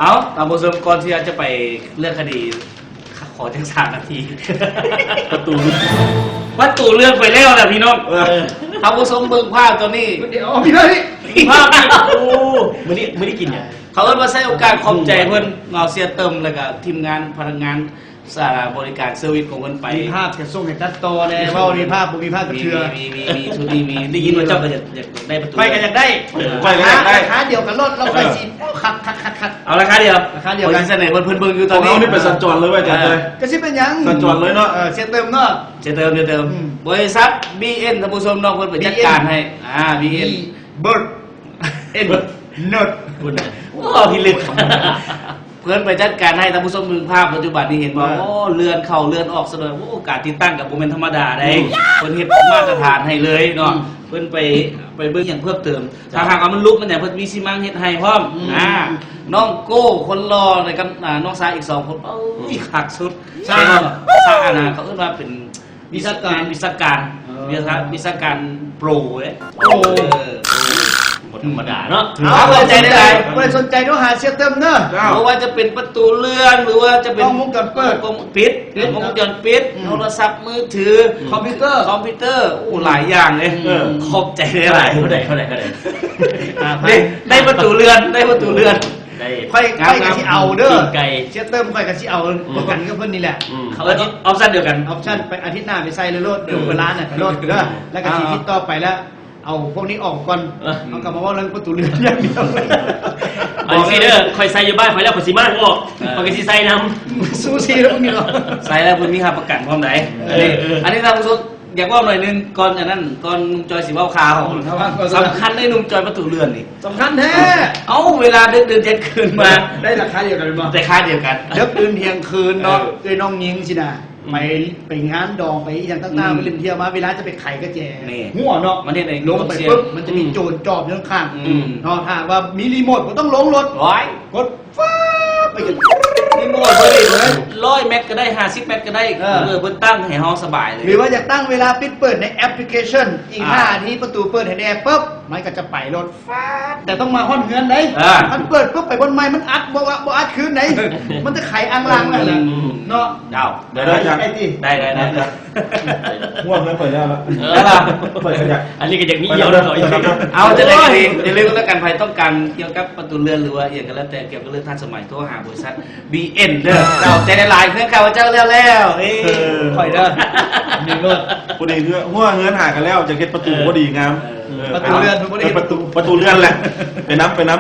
ເອົາ ທ່ານຜູ້ຊົມ ກ່ອນທີ່ຈະໄປເລື່ອງຄະດີ ຂໍຈັກສາມນາທີ. ປະຕູ ປະຕູເລື່ອງໄປແລ້ວແຫຼະພີ່ນ້ອງ. ເອີ ທ່ານຜູ້ຊົມເບິ່ງພາບຕອນນີ້ ດຽວ ເອົາພີ່ນ້ອງ ພາບ ໂອ້ ມື້ນີ້ ມື້ນີ້ກິນຫຍັງ? ເຂົາເອີ້ນວ່າໃຊ້ໂອກາດຂອບໃຈເພິ່ນເນາະ ເສຍເຕີມ ແລ້ວກະທີມງານພະນັກງານ ສາລາບໍລິການເຊີວິດຂອງເພິ່ນໄປ. ມີພາບຈະສົ່ງໃຫ້ຕັດຕໍ່ແດ່ ເວົ້າມີພາບ ບໍ່ມີພາບຈັກເທື່ອ. ມີ ມີ ມີ ມີ ຊຸດນີ້ມີ. ໄດ້ຍິນວ່າເຈົ້າກໍຢາກ ຢາກໄດ້ປະຕູ. ຂ້ອຍກໍຢາກໄດ້ ຂ້ອຍກໍຢາກໄດ້ ລາຄາດຽວກັນໂລດ ລາວຂ້ອຍຊິ ເອີ ຄັດ ຄັດ ຄັດ ຄັດ. ເອົາລາຄາດຽວ ລາຄາດຽວກັນ. ຂ້ອຍຊິສະເໜີເພິ່ນ ເພິ່ນເບິ່ງຢູ່ຕອນນີ້. ຂອງເຮົານີ້ເປັນສັນຈອນເລີຍວ່າ ເອີ ຈັດເລີຍ ສັນຈອນເລີຍເນາະ. ເອີ ເສຍເຕີມເນາະ ເສຍເຕີມ ເສຍເຕີມ. ອືມ ບໍລິສັດ ບີເອັນ ທ່ານຜູ້ຊົມເນາະ ເພິ່ນໄປຈັດການໃຫ້. ອ່າ ບີເອັນ ເບີດ ເອັນ ເນີດ ພຸ້ນນະ. ໂອ້ ພິລຶກ ເພິ່ນໄປຈັດການໃຫ້. ທ່ານຜູ້ຊົມເບິ່ງພາບປັດຈຸບັນນີ້ ເຫັນບໍ່? ເອີ ໂອ້ ເລື່ອນເຂົ້າເລື່ອນອອກສະດວກ. ໂອ້ ການຕິດຕັ້ງກໍບໍ່ແມ່ນທຳມະດາໃດ. ອືມ ເພິ່ນເຮັດມາດຕະຖານໃຫ້ເລີຍເນາະ. ອືມ ເພິ່ນໄປ ໄປເບິ່ງຫຍັງເພີ່ມເຕີມ. ເຈົ້າ ຖ້າຫາກວ່າມັນຫຼຸດມັນຫຍັງ ເພິ່ນມີຊີມັງເຮັດໃຫ້ພ້ອມ. ອືມ ອ່າ ນ້ອງໂກ້ຄົນຫຼໍ່ ແລ້ວກັບ ອ່າ ນ້ອງຊາຍອີກສອງຄົນ. ໂອ້ຍ ຄັກສຸດ. ຊາຍ ຊາຍ ອັນນະ ເຂົາເອີ້ນວ່າເປັນ ວິຊາການ ວິຊາການ ເອີ ວິຊາ ວິຊາການໂປຣເດ້. ໂອ້ ເອີ ບໍ່ທຳມະດາເນາະ. ເອົາ ຂອບໃຈຫຼາຍໆ. ຜູ້ໃດສົນໃຈໂທຫາເສຍເຕີມເດີ. ເຈົ້າ ບໍ່ວ່າຈະເປັນປະຕູເລື່ອນ ຫຼືວ່າຈະເປັນກ້ອງວົງຈອນເປີດ ກ້ອງປິດ ປິດ ກ້ອງວົງຈອນປິດ ອືມ ໂທລະສັບມືຖື ອືມ ຄອມພິວເຕີ ຄອມພິວເຕີ. ໂອ້ ຫຼາຍຢ່າງເລີຍ. ເອີ ຂອບໃຈຫຼາຍໆ. ເທົ່າໃດ ເທົ່າໃດ ເທົ່າໃດ? ອ່າ ໄດ້ ໄດ້ປະຕູເລື່ອນ ໄດ້ປະຕູເລື່ອນ. ໄດ້ ຂ້ອຍ ຂ້ອຍກໍຊິເອົາເດີ ປີ້ງໄກ່ ເສຍເຕີມ ຂ້ອຍກໍຊິເອົາ ອືມ ປະກັນກັບເພິ່ນນີ້ແຫຼະ. ອືມ ເຂົາເອົາ ອອບຊັນດຽວກັນ ອອບຊັນໄປອາທິດໜ້າໄປໃສ່ເລີຍໂລດ ອືມ ເວລານັ້ນໂລດເດີ ແລ້ວກໍຊິ ອ່າ ຕິດຕໍ່ໄປແລ້ວ ເອົາພວກນີ້ອອກກ່ອນ ເອີ ເຮົາກໍມາເວົ້າເລື່ອງປະຕູເລື່ອນຢ່າງດຽວ. ອັນນີ້ເດີ ຂ້ອຍໃສ່ຢູ່ບ້ານຂ້ອຍແລ້ວ ຂ້ອຍຊິມາງອອກ ເອີ ຂ້ອຍກໍຊິໃສ່ນຳ ຊູຊີແລ້ວພວກນີ້ເນາະ. ໃສ່ແລ້ວເພິ່ນມີຮັບປະກັນພ້ອມໃດ. ເອີ ອັນນີ້ ເອີ ອັນນີ້ທ່ານຜູ້ຊົມ ຢາກເວົ້າໜ້ອຍໜຶ່ງ ກ່ອນອັນນັ້ນ ກ່ອນໜຸ່ມຈອຍຊິເວົ້າຂ່າວ. ອືມ ສຳຄັນເດ້ ໜຸ່ມຈອຍປະຕູເລື່ອນນີ້ ສຳຄັນແທ້. ເອົ້າ ເວລາເດິກໆ ທ່ຽງຄືນມາ ໄດ້ລາຄາດຽວກັນແມ່ນບໍ່? ລາຄາດຽວກັນ ເດິກຕື່ນທ່ຽງຄືນເນາະ. ເອີ ເອື້ອຍນ້ອງຍິງຊີ້ນະ ອືມ ໄປ ໄປງານດອງ ໄປອີ່ຫຍັງຕ່າງໆ ອືມ ໄປຫຼິ້ນທ່ຽວມາ ເວລາຈະໄປໄຂກະແຈ ນີ້ ຫົວເນາະ ມັນເຮັດໃຫ້ ລົງໄປປຶບ ມັນຈະມີ ອືມ ໂຈນຈອບຢູ່ຂ້າງໆ ອືມ ເນາະ. ຖ້າວ່າມີຣີໂມດ ບໍ່ຕ້ອງລົງລົດ ໂອ້ຍ ກົດ ຟ້າບ ໄປກັນ ມີໂໝດເບີດເລີຍ ຮ້ອຍແມັດກໍໄດ້ ຫ້າສິບແມັດກໍໄດ້. ເອີ ເອີ ເພິ່ນຕັ້ງໃຫ້ເຮົາສະບາຍເລີຍ ຫຼືວ່າຢາກຕັ້ງເວລາປິດເປີດໃນແອັບພລິເຄຊັນ ອີກ ອ່າ ຫ້ານາທີປະຕູເປີດໃຫ້ແດ່ປຶບ ມັນກໍຈະໄປໂລດ ແຕ່ຕ້ອງມາຮອດເຮືອນເດ້. ເອີ ຄັນເປີດປຶບໄປບ່ອນໃໝ່ ມັນອັດບໍ່ວະ ບໍ່ອັດຄືນເດ້ ມັນຈະໄຂອ່າງລາງນັ້ນແຫຼະ ອືມ ເນາະ. ເຈົ້າ ໄດ້ ໄດ້ ໄດ້ ໄດ້ ຫົວເຮືອນເປີດແລ້ວລະ ເອີ ເປີດໄປຢາກ ອັນນີ້ກໍຢາກມີ ໄປ ອຽວເນາະ ເອົາ ຈັ່ງໃດກໍດີ ຢ່າລືມແລ້ວກັນ ໃຜຕ້ອງການກ່ຽວກັບປະຕູເຮືອນ ຫຼືວ່າອີ່ຫຍັງກໍແລ້ວແຕ່ ກ່ຽວກັບເລື່ອງທັນສະໄໝ ໂທຫາບໍລິສັດ ບີເອັນ ເດີ. ເຈົ້າ ໃຈຫຼາຍໆ ເຮືອນຂ້າພະເຈົ້າແລ້ວແລ້ວ ເອີ ຂ້ອຍເດີ ມີໂລດ ຜູ້ໃດເຮືອນ ຫົວເຮືອນຫາກັນແລ້ວ ຈະເຮັດປະຕູ ເອີ ບໍ່ດີງາມ ເອີ ເອີ ປະຕູເຮືອນບໍ່ດີ ເອີ ປະຕູ ປະຕູເຮືອນແຫຼະ ໄປນຳ ໄປນຳ.